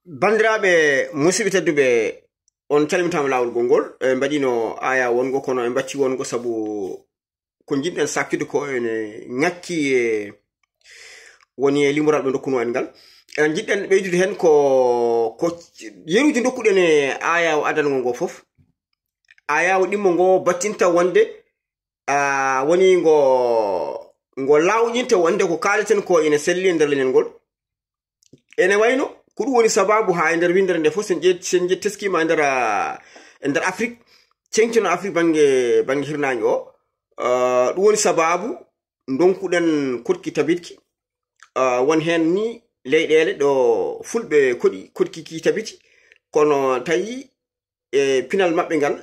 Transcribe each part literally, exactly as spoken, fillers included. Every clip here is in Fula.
Banndiraaɓe musidɓe tedduɓe, on calmitaama laawol gongol. E mbaɗino aya wongo, kono e mbatti wongo sabu ko njiɗɗen saktude ko ene ŋakki e woni e limoral ɓe ndokkuno en ngal. En njiɗɗen ɓeydude heen ko, ko yeruuji ndokkuɗen e aya o adango ngo fof. Aya o ɗimmo ngo battinta wonde, a, woni ngo, ngo lawƴinta wonde ko kaaleten ko ene selli e nder leñol ngol. Ene wayno ko ɗum woni sababu haa e nder winndere nde fof, sen ƴeet-, sen ƴeet-, teskiima e nder, a, e nder Afrik, ceŋtino Afrik bannge, bannge hirnaange o. A, ɗum woni sababu ndonkuɗen koɗki tabitki. A, won heen ni leyɗeele ɗo fulɓe koɗi, koɗki ki tabiti, kono tawi e pinal maɓɓe ngal,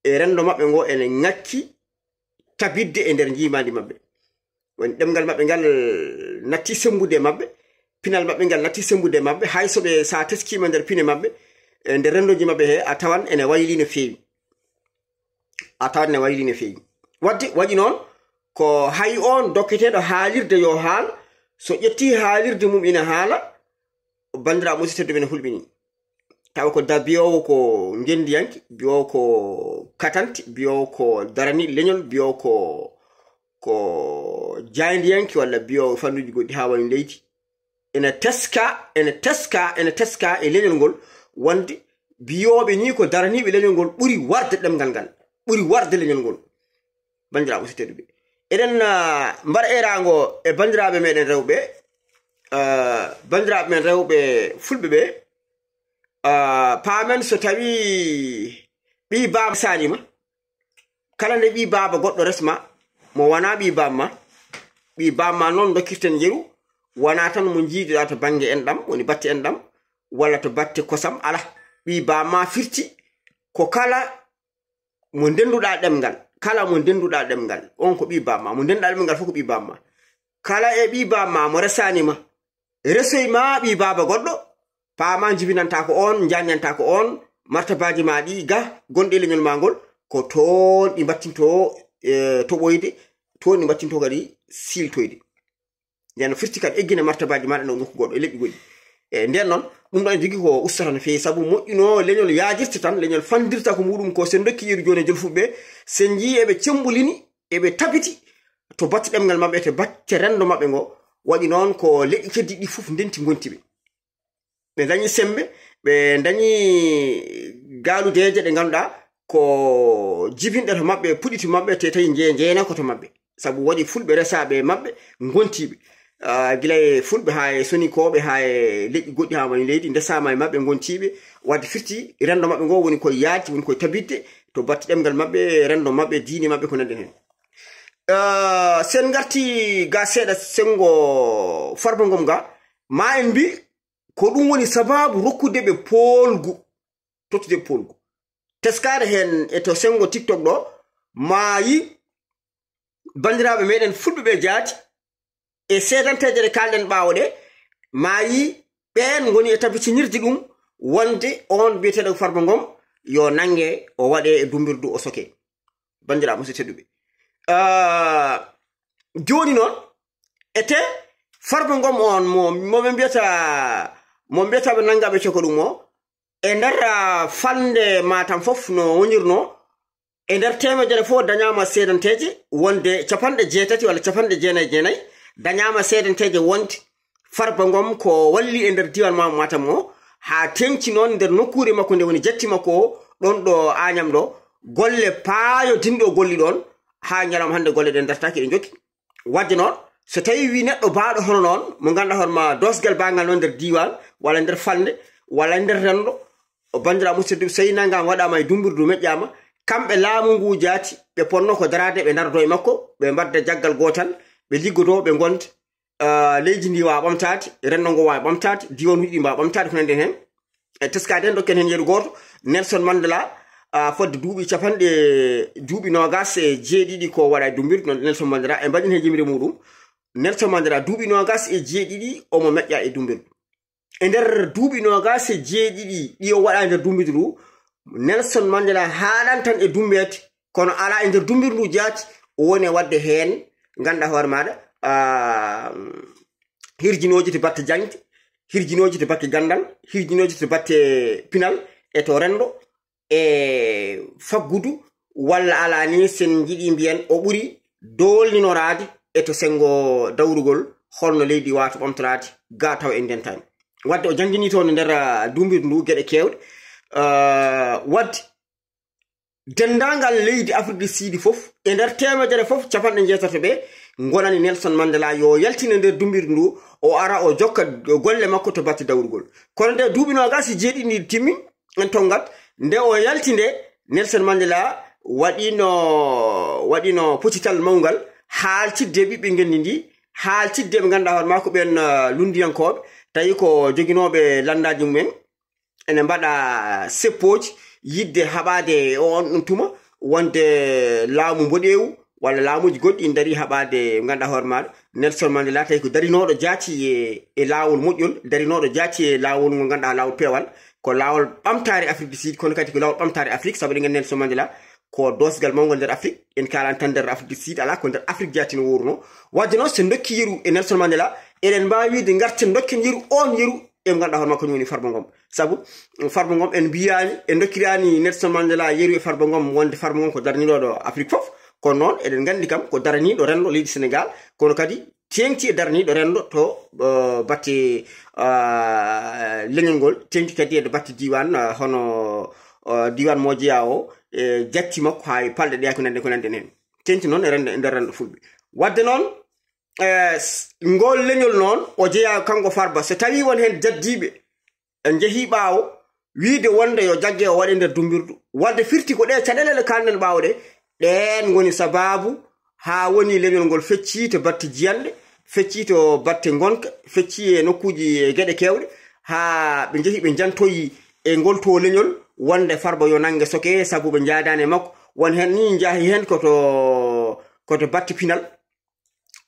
e renndo maɓɓe ngo ene ŋakki tabitde e nder njiimaandi maɓɓe. Woni ɗemngal maɓɓe ngal natti semmbude e maɓɓe, pinal maɓɓe ngal natti semmbude e maɓɓe, hay so ɓe, so a teskiima nder pine maɓɓe, e nder renndooji maɓɓe he, a tawan ene wayli no feewi. A tawan ene wayli no feewi. Waɗde, waɗi noon, ko hay oon dokketeeɗo haalirde yo haal, so ƴettii haalirde mum ina haala, banndiraaɓe musidɓe tedduɓe, ene hulɓinii. Tawa ko da-, biyoowo ko ngenndiyanke, biyoowo ko katante, biyoowo ko daraniiɗo leñol, biyoowo ko, ko jaayndiyanke walla biyoowo fannuuji goɗɗi haa woni leydi. Ene teska, ene teska, ene teska e leñol ngol, wonde biyooɓe nii ko daraniiɓe leñol ngol ɓuri warde ɗemngal ngal, ɓuri warde leñol ngol. Banndiraaɓe musidɓe tedduɓe, eɗen, ah, mbaɗa eeraango e banndiraaɓe meɗen rewɓe, ah, banndiraaɓe men rewɓe fulɓe ɓe, ah, paamen so tawii ɓii baaba saanii ma, kala nde ɓii baaba goɗɗo resma, mo wonaa ɓii baaba ma, ɓii baaba ma noon ndokkirten yeru, wonaa tan mo njiiduɗaa to bannge enɗam, woni batte enɗam, walla to batte kosam, alaa. Ɓii baaba ma firti ko kala mo ndennduɗaa ɗemngal, kala mo ndennduɗaa ɗemngal, on ko ɓii baaba ma, mo ndennduɗaa ɗemngal fof ko ɓii baaba ma. Kala e ɓii baaba ma mo resaani ma, resoy ma ɓii baaba goɗɗo, paama jibinantaa ko oon, njaanyantaa ko oon, martabaaji ma ɗi ga gonɗi e leñol ma ngol, ko toon ɗi mbattintoo, e, toɓoyde, toon ɗi mbattintoo kadi siiltoyde. Nden no firti kadi eggina martabaaji maaɗa no nokku goɗɗo e leƴƴi goɗɗi. E nden noon, ɗum ɗon jogii ko ustata no feewi, sabu moƴƴuno leñol yaajirta tan, leñol fanndirta ko muɗum ko, sen ndokki yeru jooni e jolfuɓe, sen njii eɓe cemmbulini, eɓe tabiti to batte ɗemngal maɓɓe, to batte renndo maɓɓe ngo. Waɗi noon ko leƴƴi keddi ɗi fof ndenti ngonti ɓe. Ɓe ndañi semmbe, ɓe ndañi gaaludeeje ɗe ngannduɗaa ko jibinɗe to maɓɓe, puɗi to maɓɓe, te tawi nje-, njeena ko to maɓɓe. Sabu waɗi fulɓe resaaɓe e maɓɓe, ngontiiɓe. Ah, gila e fulɓe haa e sonikooɓe, haa e leƴƴi goɗɗi, haa woni leydi, ndesaama e maɓɓe, ngontiiɓe. Wadde firti renndo maɓɓe ngo woni koye yaajde, woni koye tabitde, to batte ɗemngal maɓɓe, renndo maɓɓe, diine maɓɓe, ko nanndi heen. Ah, sen ngarti ga seeɗa senngo Farba Ngom ga, ma en mbi, ko ɗum woni sabaabu rokkude ɓe poolgu, tottude ɓe poolgu. Teskaade heen e to senngo TikTok ɗo, maayi banndiraaɓe meɗen fulɓe ɓe jaati, e seedanteeje ɗe kaalɗen ɓaawo ɗe, maayi ɓeen ngoni e tabitinirde ɗum wonde on biyeteeɗo Farba Ngom yo nannge, o waɗe e dummbirdu, o soke. Banndiraaɓe musidɓe tedduɓe. Ah, jooni noon, ete Farba Ngom on mo, mo ɓe mbiyata, mo mbiyata ɓe nanngaɓe coko ɗum o, e nder, ah, falnde Matam fof no wonirno, e nder teemedere fof dañaama seedanteeje wonde capanɗe jeetati walla capanɗe jeenayi e jeenayi, dañaama seedanteeje wonde Farba Ngom ko walli e nder diiwaan Ma-, Matam o, haa teeŋti noon nder nokkuure makko nde woni jatti makko o, ɗoon ɗo Añam ɗo, golle paayodinɗe o golli ɗoon, haa ñalawma hannde golle ɗe ndartaaki, ɗe njokki. Wadde noon, so tawii wii neɗɗo baawɗo hono noon, mo ngannduɗaa hoore ma doosgal baagal noon nder diiwaan, walla nder falnde, walla nder renndo, o banndiraaɓe musidɓe, so tawii nanngam waɗaama e dummbirdu, meƴƴaama, kamɓe laamu ngu jaati, ɓe potnoo ko daraade, ɓe ndardoo e makko, ɓe mbaɗda jaggal gootal, ɓe liggodoo, ɓe ngonda, ah, leydi ndi waawa ɓamtaade, renndo ngo waawa ɓamtaade, diiwanuuji ɗi mbaawa ɓamtaade, ko nanndi heen. E teskaade heen, ndokken heen yeru gooto, Nelson Mandela, ah, fodde duuɓi capanɗe, duuɓi noogaas e jeeɗiɗi ko waɗa e dummbirdu, noon Nelson Mandela, e mbaɗin heen jimre muɗum. Nelson Mandela, duuɓi noogaas e jeeɗiɗi omo meƴƴa e dummbirdu. E nder duuɓi noogaas e jeeɗiɗi ɗi o waɗa e nder dummbirdu ndu, Nelson Mandela haaɗan tan e dummbeede, kono alaa e nder dummbirdu ndu jaati, o woni e waɗde heen, ngannduɗaa hoore maaɗa, ah, hirjinooji to batte jaŋde, hirjinooji to batte ganndal, hirjinooji to batte pinal e to renndo, e faggudu, walla alaa ni, sen njiɗi mbiyen o ɓuri doolninoraade e to senngo dawrugol, holno leydi waawata ɓamtoraade ga taw en ndentaani. Wadde o janngini toon e nder, ah, duumbirdu ndu geɗe keewɗe. Ah, wadde denndaangal leydi Afrique du Sud fof, e nder teemedere fof, capanɗe jeetato ɓe ngonani Nelson Mandela yo yaltine nder duumbirdu ndu, o ara o jokka golle makko to batte dawrugol. Kono nde duuɓi noogaas e jeeɗiɗi ɗi timmi, en tonngat, nde o yalti nde, Nelson Mandela waɗino, waɗino poccital mawngal, haaltidde ɓiɓɓe ngenndi ndi, haaltidde ɓe ngannduɗaa hoore makko ɓen, ah, lunndiyankooɓe, tawi ko joginooɓe lanndaaji mumen, ene mbaɗa seppooji yiɗde haɓaade e on ɗum tuma, wonde laamu mboɗeewu walla laamuuji goɗɗi ina darii haɓaade, ngannduɗaa hoore maaɗa, Nelson Mandela tawi ko darinooɗo jaati e, e laawol moƴƴol, darinooɗo jaati e laawol ngol ngannduɗaa laawol peewal, ko laawol ɓamtaare Afrique du Sud, kono kadi ko laawol ɓamtaare Afrique, sabu eɗen nganndi Nelson Mandela ko doosgal mawngal nder Afrique. En kaalani tan nder Afrique du Sud, alaa, ko nder Afrique jaati no wuurno. Wadde noon, so en ndokki yeru e Nelson Mandela, eɗen mbaawi wiide ngarten ndokken yeru, oon yeru e mo ngannduɗaa hoore makko, kañum woni Farba Ngom. Sabu Farba Ngom en mbiyaani, en ndokkiraani Nelson Mandela yeru e Farba Ngom, wonde Farba Ngom ko daraniiɗo Afrique fof. Kono noon, eɗen nganndi kam ko daraniiɗo renndo leydi Senegaal, kono kadi teeŋti e daraniiɗo renndo to, eh, batte, ah, leñol ngol, teeŋti kadi e batte diiwaan, ah, hono, ah, diiwaan Mojeya o, e jatti makko haa e palɗe ɗe, ko nanndi, ko nanndi heen. Teeŋti noon e renndo, e nder renndo fulɓe. Wadde noon, eh, s-, ngol leñol noon, o jeyaa kanko Farba. So tawii won heen jaddiiɓe, en njehii ɓaawo, wiide wonde yo jagge o waɗe nder dummbirdu. Wadde firti ko ɗee caɗeele ɗe kaalɗen ɓaawo ɗe, ɗeen ngoni sabaabu haa woni leñol ngol feccii to batte jiyanɗe, feccii to batte ngonka, feccii e nokkuuji e geɗe keewɗe, haa ɓe njehi ɓe njantoyi e ngol to leñol, wonde Farba yo nannge soke, sabu ɓe njaadaani e makko. Won heen nii njahi heen ko to, ko to batte pinal.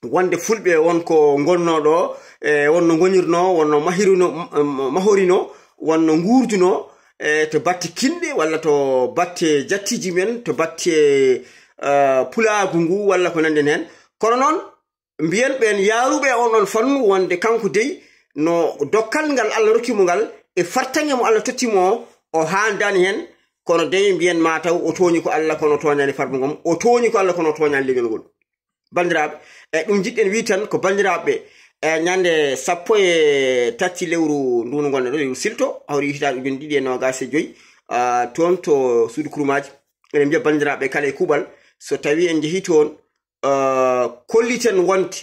Wonde fulɓe won ko ngonnoo ɗo, e wonno ngonirnoo, wonno mahirino, m-, m-, mahorino, wonno nguurdunoo, e to batte kinɗe walla to batte jattiiji men, to batte, eh, pulaagu ngu walla ko nanndi heen. Kono noon, mbiyen ɓeen yaaruɓe e on ɗon fannu wonde kanko dey no dokkal ngal Allah rokki mo ngal e fartaŋŋe mo Allah totti mo o, o haandaani heen, kono dey mbiyen maa taw o tooñi ko Allah kono o tooñaani Farba Ngom, o tooñi ko Allah kono o tooñaani leñol ngol. Banndiraaɓe, e ɗum njiɗɗen wii tan ko banndiraaɓe, e ñande sappo e tati lewru ndu ndu ngonɗen ɗo, lewru silto, hawri hitaande ujunere ɗiɗi e noogaas e joy, ah, toon to suudu kurmaaji. Eɗen mbiya banndiraaɓe kala e kuuɓal, so tawii en njehii toon, ah, kolliten wonde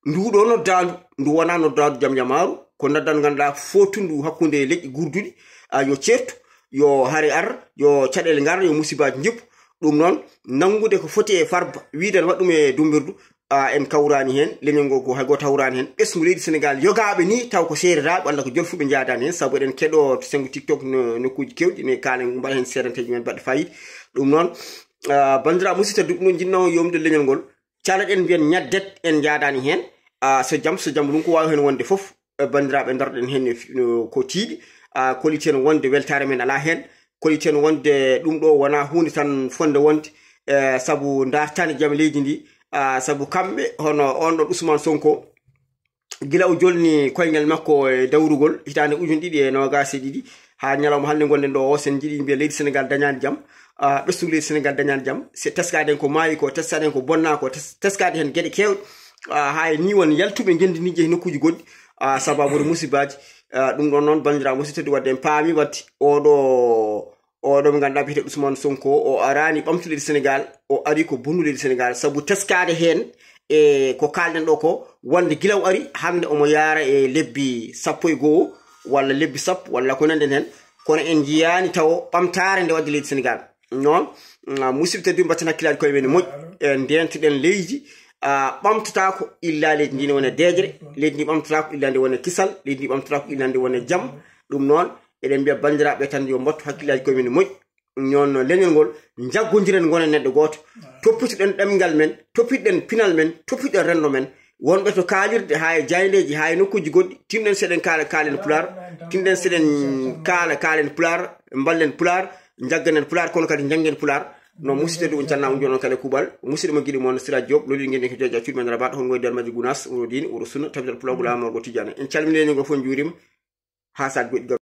nduu ɗoo noddaandu, ndu wonaa noddaandu jam jamaaru, ko noddaandu ngannduɗaa footundu hakkunde leƴƴi guurduɗi, ah, yo ceertu, yo hare ar, yo caɗeele ngar, yo musibaaji njippu. Ɗum noon, nanngude ko foti e Farba, wiide ene waɗa ɗum e dummbirdu, ah, en kawraani heen, leñol ngol ko hay gooto hawraani heen. Ɓesngu leydi Senegaal, yogaaɓe nii taw ko seerenaaɓe walla ko jolfuɓe njaadaani heen, sabu eɗen keɗoo to senngo TikTok no, nokkuuji keewɗi, ne kaalen, mbaɗa heen seedanteeji men baɗɗo faayiida. Ɗum noon, ah, banndiraaɓe musidɓe tedduɓe, ɗum noon njiɗnoo yomde leñol ngol, calaɗen mbiyen ñaddet en njaadaani heen. Ah, so jam, so jam, ɗum ko waawi heen wonde fof, eh, banndiraaɓe, ndaroɗen heen e fi-, no ko tiiɗi. Ah, kolliten wonde weltaare men alaa heen, kolliten wonde ɗum ɗo wonaa huunde tan fotnde wonde, eh, sabu ndaartaani jam leydi ndi, ah, sabu kamɓe, hono on ɗon Ousmane Sonko, gila o jolni koyngel makko e dawrugol hitaande ujunere ɗiɗi e noogaas e ɗiɗi, haa ñalawma hannde ngonɗen ɗo o, sen njiɗi mbiya leydi Senegaal dañaani jam, ah, ɓesngu leydi Senegaal dañaani jam, se teskaade en ko maayi ko, teskaade en ko bonnaa ko, tes-, teskaade heen geɗe keewɗe, ah, haa e nii won yaltuɓe ngenndi ndi njehi nokkuuji goɗɗi, ah, sababude musibaaji. Ah, ɗum ɗoon noon, banndiraaɓe musidɓe tedduɓe, wadde en paami wadde oɗo, oɗo mo ngannduɗaa biyetee Ousmane Sonko, o araani ɓamtude leydi Senegaal, o ari ko bonnude leydi Senegaal, sabu teskaade heen e ko kaalɗen ɗo ko, wonde gila o ari, hannde omo yaara e lebbi sappo e go'o, walla lebbi sappo, walla ko nanndi heen, kono en njiyaani tawo ɓamtaare nde waɗde leydi Senegaal. Noon, ah, musidɓe tedduɓe, mbatten hakkillaaji koye men moƴƴi, e ndeentoɗen leydi, ah, ɓamtataako illa leydi ndi ne wona deeƴre, leydi ndi ɓamtataako illa ndi wona kisal, leydi ndi ɓamtataako illa ndi wona jam. Ɗum noon, eɗen mbiya banndiraaɓe tan yo mbattu hakkillaaji koye men moƴƴi. Noon leñol ngol, njaggondiren ngonen neɗɗo gooto. Toppitoɗen ɗemngal men, toppitoɗen pinal men, toppitoɗen renndo men. Wonɓe to kaalirde, haa e jaayndeeji, haa e nokkuuji goɗɗi, tinɗen seɗen kaala, kaalen Pulaar, tinɗen seɗen kaala, kaalen Pulaar, mballen Pulaar, njagganen Pulaar, kono kadi njanngen Pulaar. No musidɓe, ɗum calna on jonon kala kuuɓal. Musidɗo mo giɗi mon Sira Diop, lolli ngen ko joja cuuɗi men rabat, hongo e nder majji Gunas, wuro diin, wuro sunna, tabital pulaw, wuro amorgo tijane. En calmini ngo fof, juurim. Ha sa goɗɗi